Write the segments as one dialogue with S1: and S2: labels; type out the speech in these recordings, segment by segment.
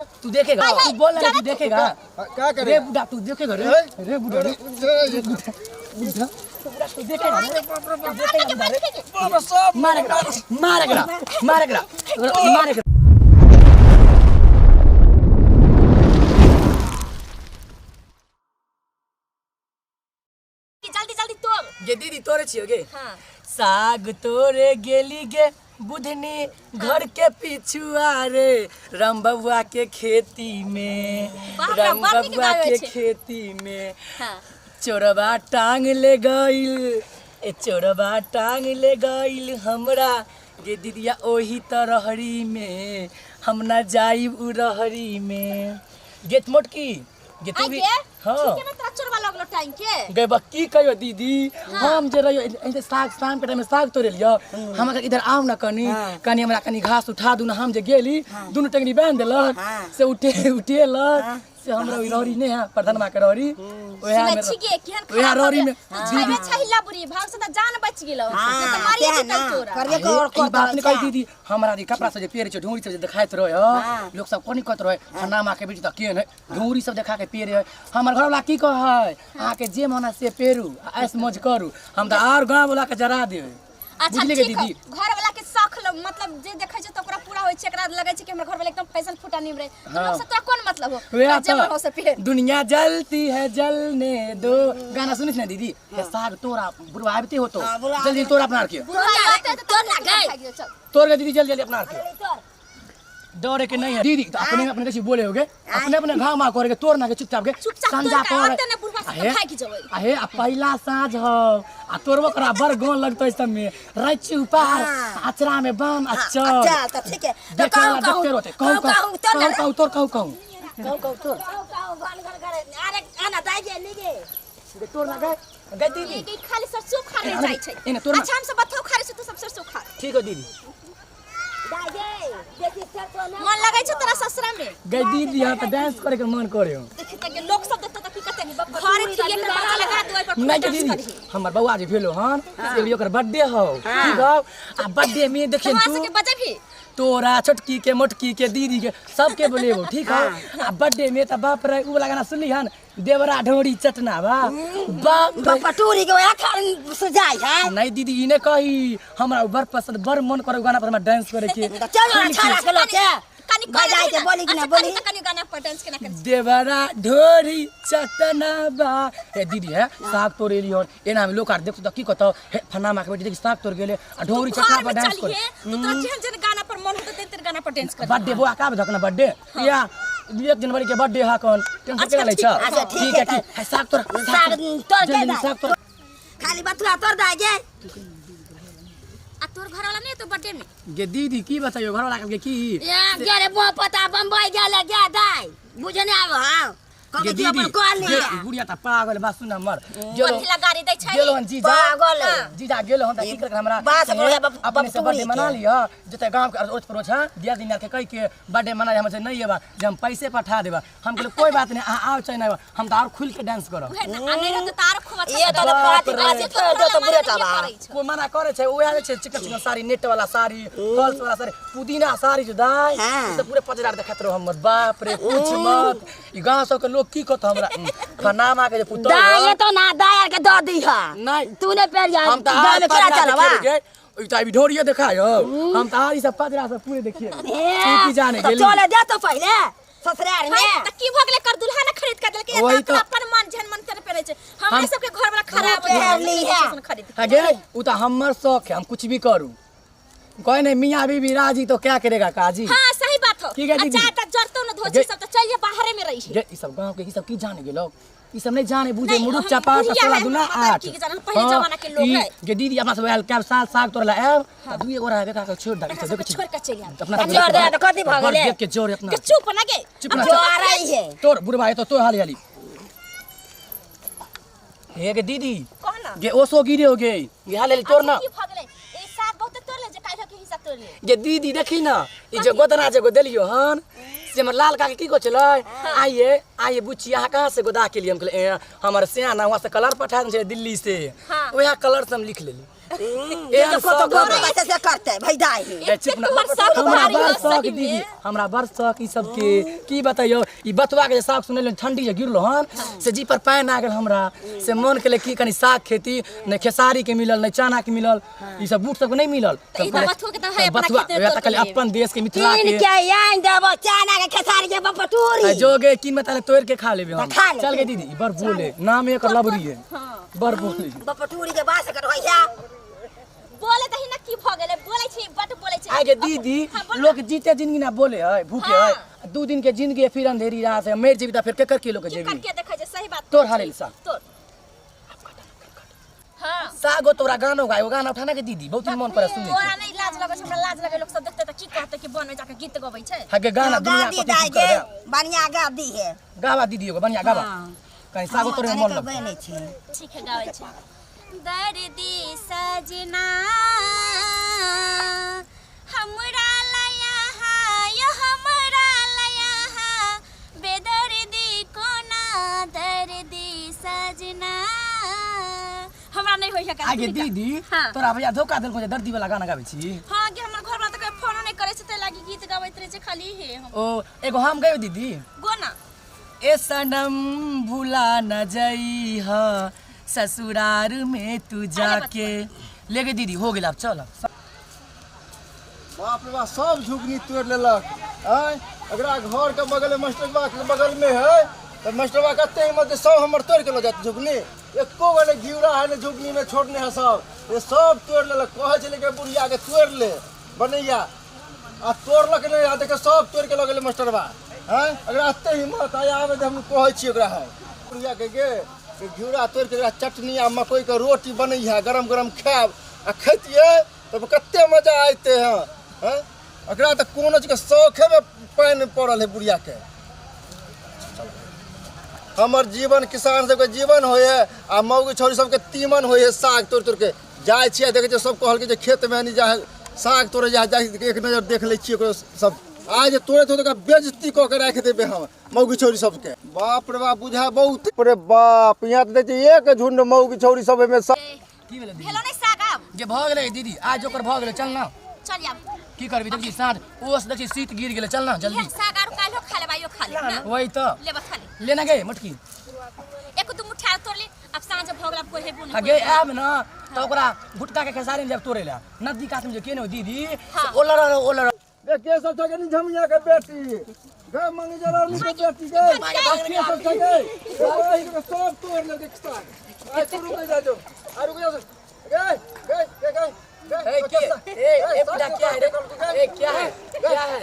S1: तू देखेगा
S2: हाय, हाय,
S1: तू बोल रहा
S2: जरा
S1: तू देखेगा
S3: क्या
S1: रे
S3: करेगा
S1: बुढ़ा तू देखेगा रे
S3: ए?
S1: रे बुढ़ा रे बुढ़ा बुढ़ा तू देखेगा रे तू देखेगा बुढ़ा रे मारेगा मारेगा मारेगा मारेगा।
S2: जल्दी जल्दी तोड़।
S1: गे दीदी तोरे छियो गे।
S2: हाँ।
S1: साग तोरे गेली गे बुधनी घर के पिछुआ रे राम बबुआ के खेती में,
S2: बाप रे,
S1: राम
S2: बड़ नीक
S1: बबुआ
S2: गाबै
S1: के
S2: छै।
S1: खेती में।
S2: हाँ।
S1: चोरबा टांग ले गइल, ए चोरबा टांग ले गइल हमरा गे दीदिया ओही तरहरी में, हम ना जाइब उ रहरी में। गेट मोटकी गे तू भी।
S2: आगे
S1: हाँ।
S2: ठीक है ना, तोरा चोरबा लगलो टांग के।
S1: गे बा की कहियो दीदी, हम जे रहियो ऐसे साग शाम के टाइम में साग तोड़े लियो, हम अगर इधर आउ ना कनी कनी हमरा कनी घास उठा दू ना, हम जे गेली दुनू टंगनी बांध देलक से उठे उठेलक से हमरा ओइ रहरी नहीं है प्रधानमा के रहरी ओहे
S2: सुनै
S1: में
S2: छी गे, केहन
S1: ओहे
S2: खराब
S1: रहरी में।
S2: हो गेल। छाइबे छहिला बुरी भाग से त जान बच गेलो,
S4: हाँ,
S2: नहीं त मारिए
S4: तें
S2: देतौ
S4: ना,
S2: तोरा।
S4: करबे
S1: अरे,
S4: कर
S1: ई
S4: कर
S1: बात नहीं कही
S4: अच्छा।
S1: दीदी, हमरा दी कपड़ा सब जे पेरे छै ढोरी सब जे देखाइत रहे
S4: हाँ।
S1: लोग सब कोनी कहत रहे फन्ना के बेटी त केहन है ढोरी सब देखा के पेरे है। हमर घर वाला की कहै अहाँ के जे मन है से पेरू आ ऐश मौज करू, हम त आर गांव वाला के जरा देबै।
S2: अच्छा
S1: बुझलियै गे
S2: ठीक हौ,
S1: दीदी?
S2: घर वाला के शौक लो, मतलब जे देखै छै त ओकरा पूरा होइ छै, एकरा लगै छै कि हमर घर वाला एकदम फैशन फूटा निम रहे, त लोग सब तोरा कोन मतलब हो,
S1: वएह
S2: तोरा जे मन हो से
S1: त
S2: पेर।
S1: दुनिया जलती है जलने दो गाना सुनिस ना दीदी? हे साग तोरा बुढ़वा आबिते होतो,
S4: हाँ, बुढ़वा
S1: जल्दी तोरा अपना आर के।
S2: बुढ़वा आते त
S4: तोड़ ना गए।
S2: भागि जाओ, चल।
S1: तोड़ के दीदी जल्दी जल्दी अपना आर के।
S4: तोड़।
S1: डरे के नहीं है दीदी, तो अपने अपने कैसे बोले होगे अपने अपने घाव मा करे के तोड़ ना के चुपचाप के
S2: चुपचाप
S1: संझा
S2: तोड़ के
S1: पर
S2: आते ना बुढ़वा सब
S1: आहे,
S2: भागि जेबै।
S1: आहे आ पहिला साँझ हो आ तोड़बो करा बड़ गोन लगतो इस सब में रचू पार अचरा में बम आ चल।
S4: अच्छा तो ठीक है, तो
S1: देखे
S4: कहूं
S1: वाला
S4: कहूं
S1: देखते रहते। कहूं
S4: कहूं
S1: कहूं
S4: तोड़ ना।
S1: कहूं कहूं तोड़ कहूं कहूं
S4: कहूं कहूं तोड़। कहूं कहूं घन घन करे। अरे आना दाई जे लीगे।
S1: गे तोड़ ना गए गए दीदी।
S2: ये खाली सरसों खा
S1: एने,
S2: जाइ छै।
S1: एने तोड़ ना।
S2: अच्छा हम सब बथौ खा रे, तू सब सरसों खा।
S1: ठीक हो दीदी।
S4: दाई जे देखी सरसों ना।
S2: मन लगै छै तोरा ससुरा में?
S1: गए दीदी यहाँ पे डांस करे के मन करे हो।
S2: देखी त के लोग सब देखतो त की कहते, घरे थिएटर बाजा लगा दो पर
S1: नहीं के
S2: डांस
S1: दीदी,
S2: करही।
S1: हमर बौआ जे भेलो हन से अभी ओकर बर्थडे हो, ठीक हो? आ बर्थडे में देखिन
S2: तोरा
S1: तू
S2: सबके बजेबही?
S1: तोरा छोटकी के मोटकी के दीदी के सबके बोलेबो, ठीक हो? आ बर्थडे में त बाप रे उ वाला गाना सुनली हन देवरा ढोरी चटना बा बाप रे।
S4: बपटूरी के ओया खान सुजाई है।
S1: नहीं दीदी ई ने कही हमरा उ बड़ पसंद बड़ मन करे उ गाना पर हमरा डांस करे के।
S4: तो चल ना छाड़ा के लोग के
S2: कनी
S4: बजाई के बोली कि ना बोली।
S2: अच्छा, कनी गाना पर डांस केना करी?
S1: देवरा ढोरी चटना बा। ए दीदी है साग तोड़े लियो एना में लोग आर देखतो त की कहतो हे फन्ना मा के बेटी देखी साग तोड़ गेले आ ढोरी चटना
S2: घर
S1: पर
S2: में
S1: डांस
S2: चलिहे,
S1: करे।
S2: तो तोरा जेहन जेहन गाना पर मन होतै तेहन तेहन गाना पर डांस कर।
S1: बर्थडे बौआ का धकना बर्थडे या 1 जनवरी के बर्थडे हा कौन टेंशन
S2: अच्छा,
S1: केना लै
S2: ठीक
S1: छ?
S2: है।
S4: अच्छा, ठीक
S1: ठीक है,
S4: है,
S1: ठीक है, साग तोड़,
S4: साग तोड़ के
S1: जल्दी
S4: दाई।
S1: साग तोड़।
S4: खाली बथुआ तोड़ दाई गे।
S2: आ तोर घर वाला नहीं तो बर्थडे में?
S1: गे दीदी की बताइयो घर वाला के की?
S4: ए गेले बो पता बम्बई गेले गे दाई बुझने आबो। हां
S1: गे
S4: कह के
S1: दीदी
S4: अपन कॉल
S1: गे
S4: नहीं
S1: बुढ़िया त पागल बा सुन हमर गेलो
S2: कथी ला गाड़ी दै छै?
S1: गेलो हन जीजा।
S4: पागल है।
S1: जीजा गेलो हन त की करक हमरा
S4: बास पर बाप-
S1: अपने से
S4: बपटूरी
S1: बर्थडे
S4: के।
S1: मना लियो जते गांव के अड़ोस पड़ोस है दिया दिन के कह के बर्थडे मना हम से नहीं एबा जे हम पैसे पठा देबा। हम कहले कोई बात नहीं अहाँ आओ चाहे नहीं आबा, हम त और खुल के डांस करब।
S2: उहे ना, आ नहीं रहतै त आरो खूब अच्छा
S4: ये
S2: से
S4: तो
S1: बाप
S4: पाती
S1: रे।
S4: पाती तोड़ दो तो बुरे टाबा।
S1: कोई मना करे छै ओहे जे छै चिकन चिकन साड़ी नेट वाला साड़ी फॉल्स वाला साड़ी पुदीना साड़ी जो दाई
S4: हाँ।
S1: ई सब पूरे पजरार देखत रहो हमर बाप रे पूछ मत ई गांव सब के लोग की कहत हमरा फनामा के जे पुतौ
S4: दाई ये तो ना दाई आर के दऽ दी हा।
S1: नहीं।
S4: तू ने पेर जा
S1: हम त
S4: गाँव
S1: आर
S4: में केना
S1: पजरा
S4: चलबा?
S1: देखे गे ई त अभी ढोरियो देखायो हम त आर ई सब पजरा सब पूरे देखिए
S4: ए,
S1: तू की जाने
S4: तो
S1: गेली
S4: चले दे तो पहिले ससुराल में।
S2: हाय, त की भऽ गेलै कर दुल्हा ना खरीद के देलकै?
S1: वही
S2: एतऽ
S1: तो।
S2: अपन मन जेहन मन तेहन पहिरै छै। हमरा
S1: हम-
S2: सबके घर वाला खराब
S4: पेर
S2: है,
S4: ली है।
S2: खरीद के।
S1: हाँ गे उ त हमर शौक है हम कुछ भी करू कोई नहीं मियाँ बीबी राजी तो क्या करेगा काजी।
S2: हाँ सही बात हो।
S1: ठीक है दीदी।
S2: अच्छा त जरतो न धोची
S1: गे-
S2: सब त चलिए बाहरे में रही है।
S1: गे ई सब गांव के ई सब की जाने गेलो ई सब नहीं जाने बुझे
S2: नहीं,
S1: मुरुख
S2: हम
S1: चपाट
S2: बुढ़िया
S1: सोलह
S2: है,
S1: दुना
S2: हम पता
S1: आठ।
S2: की जाने, हम पहिले
S1: हाँ,
S2: जमाना के लोग
S1: ई
S2: है।
S1: गे दीदी अपना सब आयल कैब साल साग तोड़ला आएब त दुए गोरा आबे का छोड़ दे
S2: अपना सबके छोड़ के चलि आब।
S1: अपना
S4: आ छोड़ दे त कथी भऽ गेलै?
S1: देख के जोर अपना
S2: के चुप ना गे।
S1: चुप ना
S4: जो आ रही है।
S1: तोड़ बुढ़बा तो तो हाली हाली हे गे दीदी
S2: कह ना।
S1: गे ओसो गिरे हो गे गे हाली हाली तोड़ ना।
S2: अच्छा, की भऽ गेलै? ई साग बहुते तोड़ ले जे काल्हि के हिस्सा तोड़ ले।
S1: गे दीदी देखी ना ई जे गोदना जे गोदलियो हन से हमर लाल काके की कहै छलै आइए आइए बुच्ची अहाँ कहाँ से गोदा के लिए? हम कहलियै, ए, हमर सियाना वहाँ से कलर पठा देने छलै दिल्ली से।
S2: हाँ।
S1: वएह कलर से हम लिख लेली। एहन
S4: कत
S1: शौक
S4: गप कहै से करतै भाई दाई।
S1: ए, चुप ना।
S2: तोहर शौक
S1: हमरा
S2: भारी
S1: बड़
S2: हो
S1: शौक
S2: सही
S1: दीदी,
S2: में।
S1: हमरा बड़ शौक ई सबके। की बतैयो, ई बतुआ के जे साग सुनेलियै, ठंडी जे गिरलो हन से जी पर पानि आ गेल हमरा, से मन केले की कनी साग खेती, नहि खेसारी के मिलल, नहि चना के मिलल, ई सब बूट सबके नहि मिलल।
S2: तऽ ई तऽ बथुआ के तऽ है अपना
S1: बथुआ
S2: खेते
S1: वएह तऽ
S2: तोड़
S1: कहलियै
S2: के
S1: अपन देश के मिथिला
S4: कीन
S1: के
S4: के आनि देबो चना के खेसारी के बपटूरी।
S1: आ जोगे कीन में ताले तोड़ के खा लेबे हम।
S4: खा लेबै।
S1: चल गे दीदी, ई बड़ बोले नाम एकर लबरी है, बड़ बोले।
S4: बपटूरी के बास कर होय है।
S2: बोले तही ना की भ गेलै, बोलै छी बट बोलै छी।
S1: आगे दीदी,
S2: हाँ, बोल।
S1: लोग जीते जिंदगी ना बोले है, भूखे
S2: हाँ।
S1: है, 2 दिन के जिंदगी है, फिर अंधेरी रात है, मर जेबी त फिर केकर के लोग
S2: की
S1: जेबी।
S2: करके देखै छै, सही बात।
S1: तोर हाल सा।
S2: तोर। हाँ।
S1: सागो तोरा गानो गायो, गाना उठाना के दीदी बहुत मन पर सुने
S2: तोरा नहीं लाज लगै छै, हमरा लाज लगै, लोग सब देखतै त की कहतै कि वन में जाके गीत गबै छै।
S1: हगे गाना दुनिया
S4: गादी
S1: कथी
S4: दाई
S1: सुन
S4: गे
S1: कर
S4: बढ़िया गादी है।
S1: गावा दीदी एगो बढ़िया गावा, कहीं सागो तोरे मन लग
S4: बनै छै।
S2: ठीक है गाबै छै। दर्दी सजना हमरा लया हा यो हमरा लया हा बेदर्दी कोना दर्दी सजना। हमरा नहीं होई है गाना।
S1: आगे दीदी,
S2: हाँ।
S1: तोरा भैया धोखा देलको जे दर्दी वाला गाना गाबै छी।
S2: हाँ गे, हमर घर वाला त कोई फोनो नहीं करे छै ते लागी गीत गाबैत रहे छै खाली हे हम।
S1: ओ एगो हम गयो दीदी।
S2: गोना।
S1: ए सनम भुला न जइह ससुरार में तू जाके। ले गे दीदी हो गेल, अब चल।
S3: बाप रे बाप, सब झुगनी तोड़ लेलक। आँय, एकरा घर के बगल में मास्टरबा के बगल में है तऽ मास्टरबा कते हिम्मत जे सब हमर तोड़ के लऽ जायत झुगनी। एको गो नहि घिउरा है ने झुगनी में छोड़ने है सब, ये सब तोड़ लेलक। कहै छलै कि बुढ़िया के तोड़ ले बनैया, आ तोड़लक नहि, आ देख सब तोड़ के लऽ गेलै मास्टरबा। आँय, एकरा एते हिम्मत आइ आबे हम कहै छी ओकरा हम बुढ़िया के गे घिउरा तोड़ के एकरा चटनी आ मकई के रोटी बनैया गरम गरम खायब, आ खैतियै तब कते मजा आयते हैं। हैं, एकरा तऽ कोनो चीजके शौखे में पानि पड़ल है बुढ़िया के। हमर जीवन किसान सबके जीवन होइ है आ मौगी छौरी सबके तीमन होइ है। साग तोड़ तोड़ के जाइ छियै, देखै छियै सब कहलकै जे खेत में नहीं जा साग तोड़े जा, जाइ एक नजर देख लै छियै ओकरो सब। आइ जे तोड़ैत होत ओकरा बेइज्जती कऽ के राखि देबै हम मौगी छौरी सबके। बाप रे बाप, बुझा बहुत रे बाप, यहाँ तऽ देखै छियै एक झुंड मौगी छौरी सब एहिमे सब।
S1: की भेलै दीदी?
S2: भेलो नहीं साग आब?
S1: जे भऽ गेलै दीदी, आज ओकर भऽ गेलै, चल ना।
S2: चल आब।
S1: की करबी देखी साँझ ओस देखी शीत गिर गेलै, चल ना जल्दी।
S2: इहे साग आर काल्हो खा लेबै, आइयो खा लेब ना।
S1: वही तऽ।
S2: लेबऽ खा ले।
S1: लेना गे मोटकी।
S2: एक दू मुठ्ठा तोड़ ले, अब साँझ भऽ गेल, आब कोइ हेबो नहि।
S1: आ गे आब ना तऽ ओकरा भुटका के खेसारी में जब तोड़े ला नदी कात में जे केने दीदी, से ओलर ओलर।
S3: ए के सब छै गे झमिया के बेटी गे मंगी जरावनी के बेटी गे, के सब छै गे? ए के सब तोड़ लेलकै साग। आइ तू रुक जा जो, आ रुक जा गे गे गे गे गे।
S1: ए के ए ए बुढ़ा क्या है रे? ए क्या है, क्या है?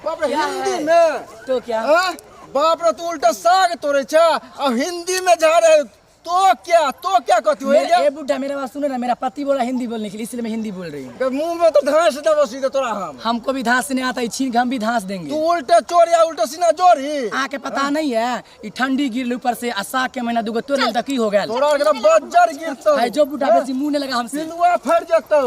S3: बाप रे,
S1: क्या
S3: हिंदी
S1: है?
S3: में
S1: तो क्या?
S3: हाँ? बाप रे, तू उल्टा साग तोड़े छा और हिंदी में जा रहे तो क्या, तो क्या कहती हो?
S1: ए बुढ़ा मेरा बात सुनो ना, मेरा पति बोला हिंदी बोलने के लिए, इसलिए मैं हिंदी बोल रही हूँ।
S3: मुंह में तो धांस देबो सीधे तोरा हम।
S1: हमको भी धांस नहीं आता है, छीन के हम भी धांस देंगे।
S3: तू उल्टा चोर या उल्टा सीना जोड़ी।
S1: आके पता नहीं है, ये ठंडी गिर ऊपर से आ साग के महीना दुगो तोड़ लेल त की हो गेल?
S3: तोरा के बज्जर गिरतौ।
S1: है जो बुढ़ा बेसी मुंह नहीं लगा हमसे।
S3: पिलुआ फट जतौ।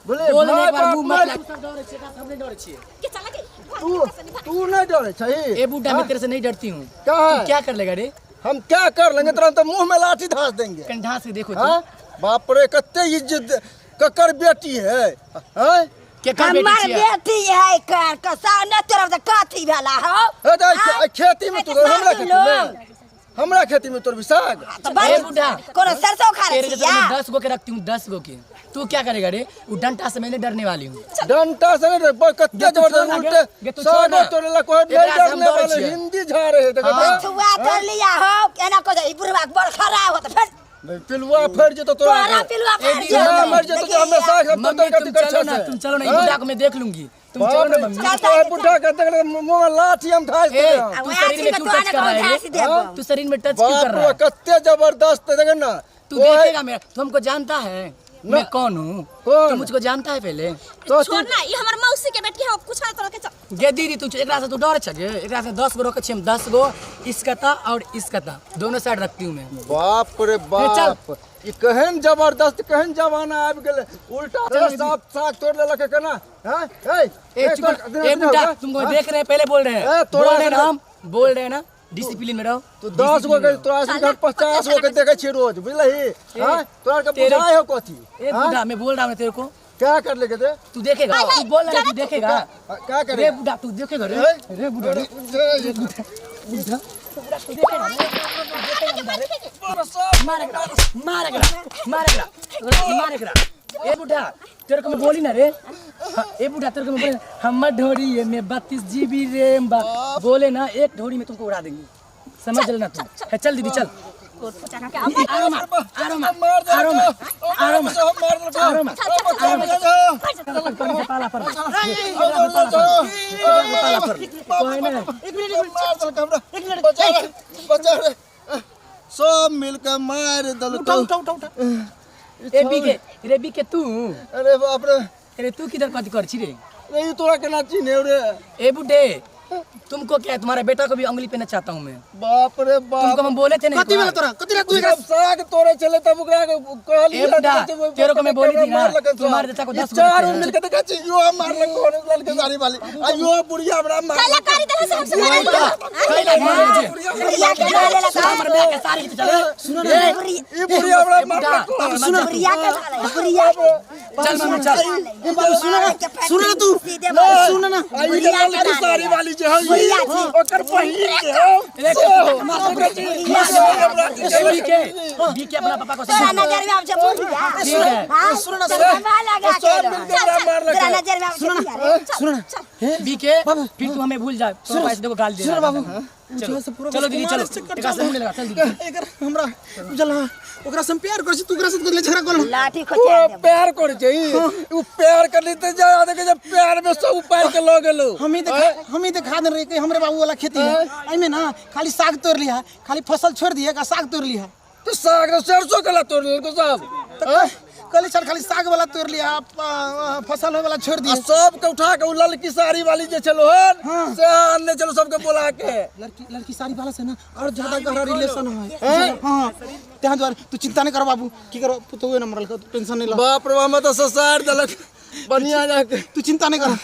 S3: बोले,
S1: बोल
S3: भाई
S1: एक बार
S3: बाप
S1: मुंह मत
S3: मर-
S1: लगा। तू सब डरे छियै, हम नहीं डरे छियै।
S2: के चला के
S3: तू नहीं डरे छही?
S1: ए बुढ़ा, मैं तेरे से नहीं डरती हूँ।
S3: क्या है?
S1: तू क्या कर लेगा रे?
S3: हम क्या कर लेंगे? तुरंत तो मुंह में लाठी धांस देंगे।
S1: कहीं धांस के देखो
S3: हाँ? बाप रे, कते इज्जत ककर बेटी है? हाँ?
S1: के कर बेटी
S4: हमर
S1: छियै?
S4: बेटी है कर कसा न तोरा त कथी भेला हो?
S3: हे दाइ, खेती में तू हमरा खेती में,
S4: लोग।
S3: हमरा खेती में तोर साग।
S4: त बड़
S1: ए बुढ़ा,
S4: कोनो सरसों खा
S1: तेरे
S4: रही
S1: जैसे मैं
S4: या?
S1: 10 गो के रखती हूँ, 10 गो के। तू क्या करेगा रे? वो डंडा से मैंने डरने वाली हूँ।
S3: डंडा से नहीं डर, बड़ कते
S1: गे तू छोड़
S3: जबरदस्त
S1: ना,
S3: उल्टे
S1: गे तू छोड़
S3: सागो
S1: ना।
S3: तोड़े ला कोई नहीं
S1: एकरा से हम
S3: डरने
S1: डरै
S3: वाले,
S1: छियै।
S3: हिंदी झाड़े है, देखो
S1: हाँ।
S3: तो।
S4: छुआ तोड़ लिया हो, केना को ई बुढ़वा बड़ खराब होत फिर।
S3: नहीं, पिलुआ फट जेतो तोरा
S4: तोरा
S3: के।
S4: पिलुआ
S1: ए
S4: फट
S1: दीदी,
S4: जेतो।
S3: हाँ, मर जेतो तो हमें साग हम
S1: मम्मी,
S3: तोड़ के
S1: तुम
S3: कर
S1: चलो ना,
S3: छे।
S1: तुम चलो ना, ई
S3: हाँ?
S1: बुढ़ा को मैं देख लूंगी। तुम चलो ना मम्मी।
S4: चल,
S3: तो बुढ़ा के देख ले, मुंह में लाठी हम धांस
S1: ए,
S3: देबै हम।
S1: तू
S4: आ,
S1: शरीर में
S4: वएह
S1: क्यों
S4: छी
S1: टच
S4: के
S1: कर रहा है
S4: तोरा
S1: रे?
S4: घास देबो।
S1: तू शरीर में टच क्यों
S3: बाप
S1: कर
S3: रे,
S1: रहा है?
S3: कते जबरदस्त देख ना।
S1: तू देखेगा मेरा, तू हमको जानता है मैं कौन हूँ?
S3: कौन?
S1: तू मुझको जानता है पहले?
S3: तो
S2: छोड़ ना, ये हमर मौसी के बेटी है, कुछ ना तोरा के चल।
S1: गे दीदी, तू एकरा से तू डर छ गे? एकरा से 10 गो रखे छी हम, 10 गो इसका ता और इसका ता, दोनों साइड रखती हूँ मैं।
S3: बाप रे बाप, ई केहन जबरदस्त केहन जमाना आबि गेलै। उल्टा साफ साग तोड़ लेलक केना? हाँ? ए,
S1: ए, चुप
S3: तोड़-
S1: ए बुढ़ा, तुमको देख रहे हैं, पहले बोल रहे हैं।
S3: ए, तोड़ा
S1: बोल रहे हैं ना
S3: से-
S1: हम, बोल रहे हैं ना। डिसिप्लिन में रहो।
S3: तू 10 गो के तोरा से
S2: चल,
S3: 50 गो के देखै छियै रोज, बुझलही? हां, तोरा के
S1: तेरे-
S3: बुझाय हो कथी?
S1: ए बुढ़ा, मैं बोल रहा हूँ तेरे को।
S3: क्या कर लेके दे?
S1: तू देखेगा,
S2: हाय,
S1: तू बोल रहा है, तू
S2: जरा
S1: देखेगा।
S3: क्या करे?
S1: रे बुढ़ा, तू देखेगा रे। रे बुढ़ा, रे बुढ़ा, बुढ़ा तू देखेगा रे। मार एकरा, मार एकरा, मार एकरा, मार एकरा। ए बुढ़ा, तेरे को मैं बोली ना रे। हाँ, ए बुढ़ा, तेरे को मैं बोली ना, हमर ढोरी में 32 जीबी रैम बा। बोले ना, एक ढोरी में तुमको उड़ा देंगे, समझ लेना तू। है, चल दीदी चल। आरो मार, आरो मार, आरो मार, आरो मार, आरो मार, आरो मार। चल, पाला पर, पाला पर। कोई ना।
S3: सब मिलके मार देलको।
S5: उठा उठा उठा उठा।
S1: ए बी के रे, बी के तू।
S3: अरे बाप रे।
S1: अरे तू किधर कथी कर छी रे?
S3: रे, ई तोरा केना चिन्हे रे?
S1: ए बुड्ढे, तुमको क्या है, तुम्हारे बेटा को भी उंगली पे नचाता हूँ मैं।
S3: बाप रे बाप।
S1: तुमको हम बोले थे ना एक
S5: कथी
S1: बार।
S5: भेल तोरा? कथी रे तू एकरा?
S3: जब साग तोड़े चले तब ओकरा के कहली।
S1: ए बुड्ढा, तेरे को मैं बोली थी ना, तुम्हारे चाचा को 10 गो
S3: चार
S1: देते हैं।
S3: मिलके देखै छी, यो मारलक कोन लड़के साड़ी वाली, आ यो बुढ़िया हमरा मार।
S2: कैला कारी देला से हमसे मारे?
S1: कैला मारे जे?
S4: बुढ़िया के डाले ला।
S1: सुन, हमर बियाह के सारी के चल।
S5: सुनो ना।
S3: ई बुढ़िया हमरा
S1: ए बुड्ढा,
S3: मारलक।
S5: सुनो।
S4: बुढ़िया के डाले, बुढ़िया।
S1: चल मम्मी चल।
S5: ए बाबू, सुनो ना, सुनो ना तू। सुनो ना।
S3: आ ई जे लड़की साड़ी वाली जे हौ,
S4: बुढ़िया छी।
S3: ओकर बहिन जे हौ।
S1: ए, ए, बी के, बी के अपना पापा को
S4: तोरा
S1: समझा।
S4: नजर में आब छै बुढ़िया?
S1: ठीक है।
S4: हाँ,
S5: सुनो ना,
S4: तोरा लगा के
S3: सब
S4: रह।
S3: मिलके हमरा मारलक।
S4: तोरा नजर में आब छै
S5: सुनो ना।
S4: बुढ़िया रे?
S5: सुनो ना।
S1: बी के,
S5: बाबू,
S1: फिर तू हमें भूल जा, तो पैसे देखो गाली दे
S5: सुनो
S1: रहा है।
S5: बाबू।
S1: चलो
S5: से पूरा
S1: चलो दीदी चलो,
S5: कुमार
S1: एकरा से मुंह नहीं लगा, चल दीदी।
S5: एकर हमरा बुझल हा, ओकरा से हम प्यार करै छी, तू ओकरा से कथी झगड़ा कर?
S4: लाठी
S3: ओ
S4: खोचा देब।
S3: प्यार करे छै ई। उ प्यार करली त जा देखे जे प्यार में सब उपार के ल गेलो।
S5: हम ही देखा दे रही कि हमरे बाबू वाला खेती है, एमे ना खाली साग तोड़ लिया, खाली फसल छोड़ दिया का साग तोड़ लिया।
S3: तो साग तो सरसों के ला तोड़ लेलको सब।
S5: तो कहली चल, खाली साग वाला तोड़ लिया, फसल होय वाला छोड़
S3: आ
S5: दिया।
S3: सब के उठा के उ ललकी साड़ी वाली जे छलो हन,
S5: हाँ।
S3: से आनने चलो सबके बोला के।
S5: लड़की लड़की साड़ी वाला से ना और ज्यादा गहरा रिलेशन है। हाँ, त्यहाँ दुआरे तू चिंता नहीं कर बाबू, की करो पुतोह न मरल, तू टेंशन नहीं लो।
S3: बाप रे, हम तो ससार देलक बढ़िया जाके।
S5: तू चिंता नहीं कर,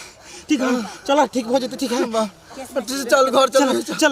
S5: ठीक है? चलो, ठीक हो जेतै, ठीक है?
S3: चल घर चल।
S5: चल।